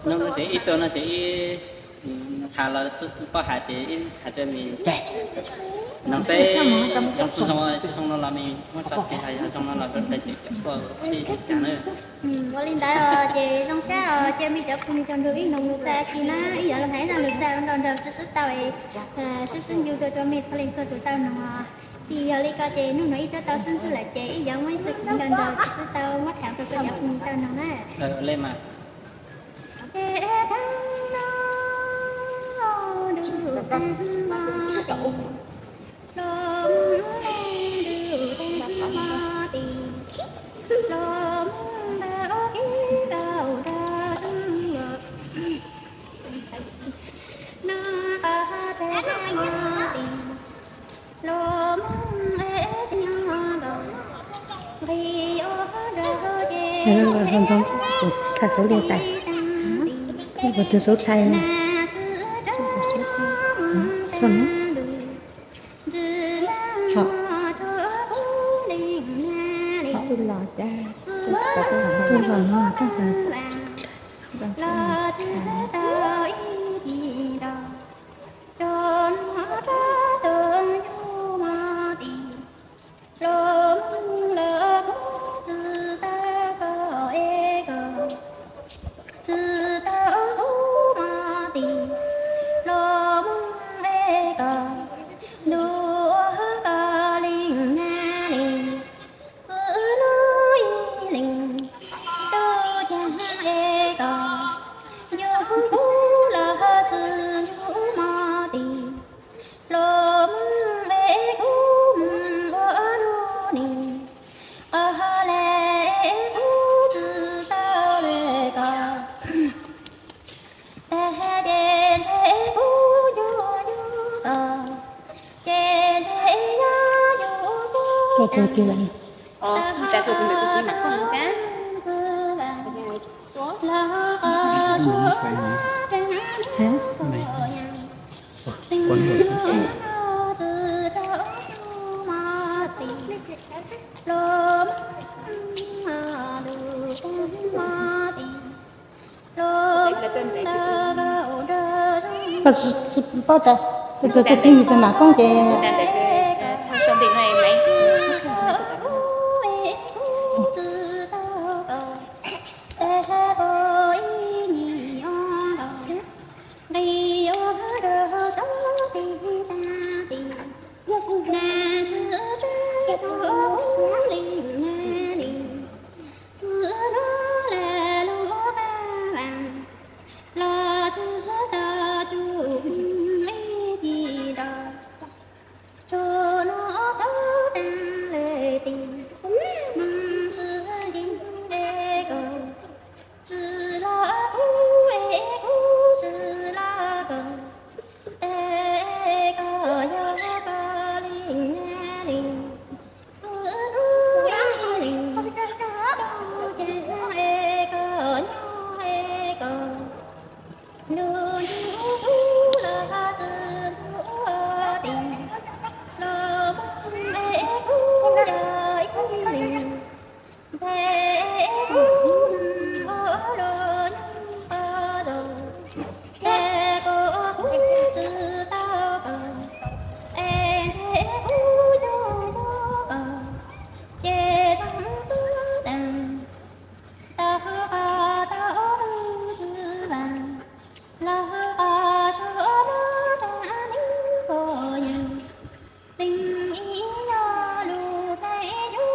Nub no ces ib tuaj no ces ib tham los txuj poj hais ces ib hais rau mis ces noog seb zoo tsis zoo, zoo no los mis muab tso tseg, yog zoo no los rau tais ces cov tuaj sib cas na. Ua li ntawd ces zoo sab os, cia mej cov phooj ywg cov nrug ib noog lug txais kiag na, ib yam li hais ib zag lug txais nrog nrog sib sib tau, sib sib sib ncu rau rau mej txhua leej txhua tus tau noog os. Ces yog li ko ces nub no ib tuaj tau sib ntsib lawm ces ib yam muab ib txhia kiv nrog nrog sib sib tau muab tham rau koj cov phooj ywg tau noog na. Khai số liên tài. Có từ số thay này. Số này. Họ. Họ ui lò cha. Ui lò no, ta sa. Ua tsaug tiag lawm. Koj tsis paub tas, tus twg twg twg yus pem mam koob ces.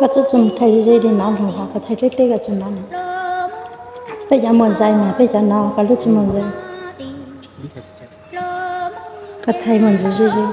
Koj txhob txhob mus thaij ze ze li no, lwm hov koj thaij deb deb koj tsis hnov na. Peb cov muaj zais mas peb cov no koj lub tsis muaj zais. Koj thaij muaj ntsis ze ze.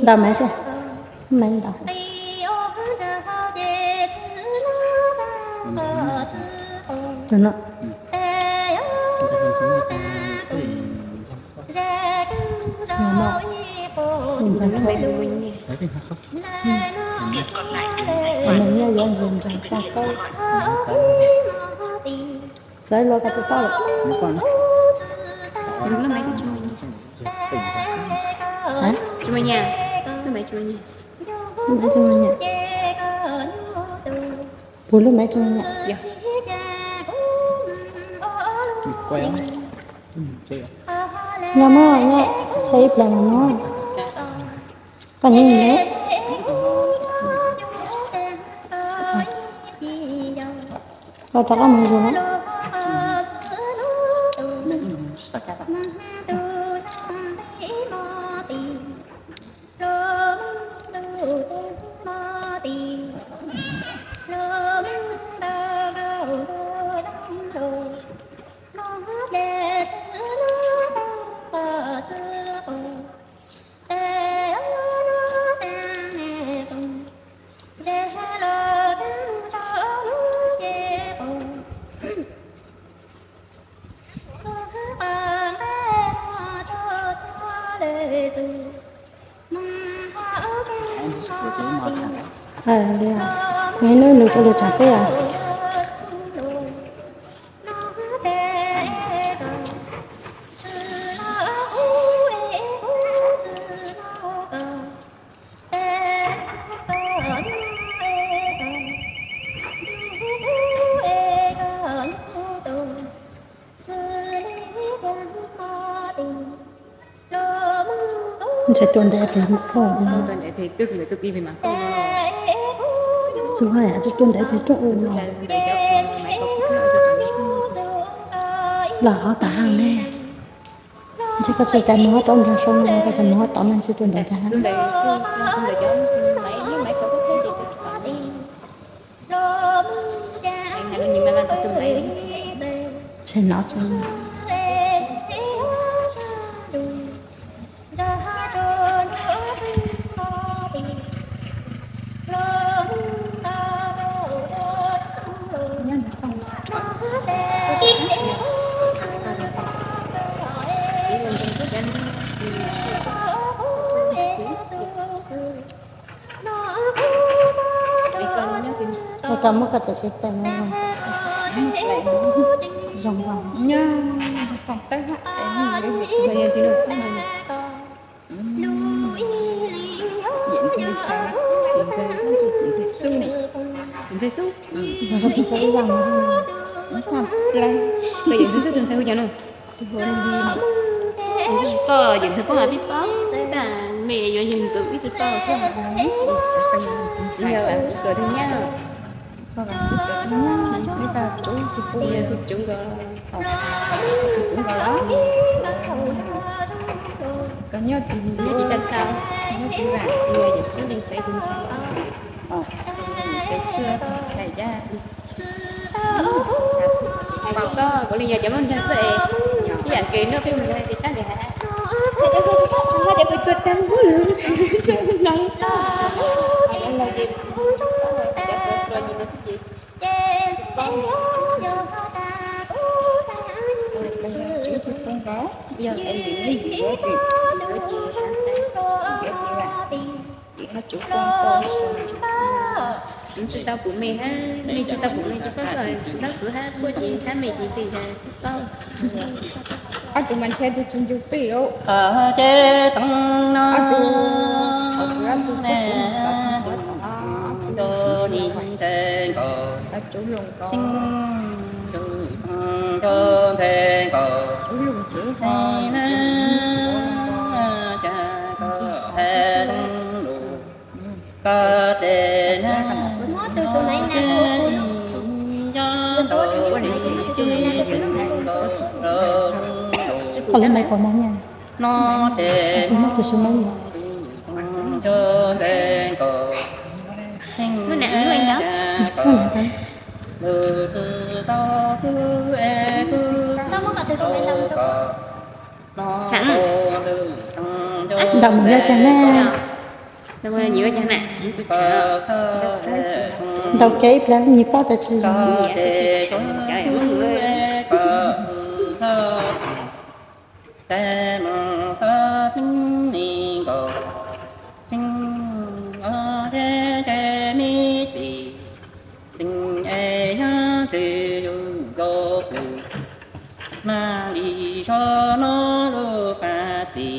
Ntau mas, mas ntau. Tus no. Tus no. Tus no nyob yuav nrog nrog txog koj. Txawv los koj tsis paub lawm. Hả? Tsis muaj nyiaj, lub maiv tsis muaj nyiaj. Lub maiv tsis muaj nyiaj. Puas lub maiv tsis muaj nyiaj? Yog. Nyob mog, nyob, thaij ib pliag no mog. Koj nyob li ntawd. Koj rov qab mus zus na. Nws nws rau lwm tsam peb os. Ntshai tuaj nrad pem hu phauj. Txug hais tsis tuaj nrad pem rooj u no. Los hov tas haj ne. Ntshe koj tsis tas mus hov rau nrad sau no, koj tas mus hov tod no ntshe tuaj nrad tas haj. Ntshe no tsis Koj muab koj tes xyov tes no zoo zoo. Ntxhe xub, ntxhe xub, ntxhe xub. Ntxhe xub, ntxhe xub. Ntxhe xub tus ntxhais hu cas no? Tus hu li no. Ib tug tsis paub, yawm ntxhais paub mas pib paub, tab sis me yuav yawg ntxwv ib tug tsis paub xwb. Yog tus nyab. Ib tug tsub, tus pub yog tus tsub nkaus. Tus tsub nkaus los. Koj nyob tus, nyob tus tag tag, nyob tus vam, yawm tswb li xev tus ntxhais. Yawm tswb tus ntxhais yaj. Koj kuv li yog cov muaj nrag xwb es, ib yam kev nrog peb mus nrog tes tab tes has. Cov kuv tuaj tag npaum lawm, no los ces cov tuaj tua nim no xwb ces. Yog es lim ne lim yuav ces, lim yuav ces, lim yuav ces, lim no tsuv poob poob. Tsis tau pum me hab, me tsis tau pum me tsis paub xwb, tsis tau xwb hab puab ces hab me ces tej zag tsis paub. Ob tug mas ntshe tus tsis ncu pij lauj. Ces tau no ob tug, ob tug, ob tug, Koj lub maiv puas mob nyiaj? Kuv muab tus su maiv no. Muab nam, muab nam. Heev. Ntaus mus yog cas na? Ntaus kiag ib pliag nyias paub tas tsis zoo. Mas li so no lub pas tis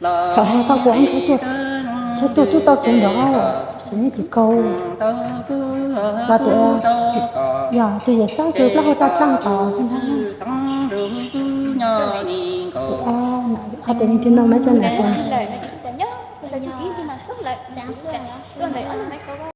Thaum hais koj kuv ob txhais tuaj, txhais tuaj tub tau tsev nrov, tsev nyob Kis Kaus. Los tias yog tus yawm saub tus plaub hau toj tseeb tod xwb ntag. Qhov tias nws tig no maiv rau nam hais.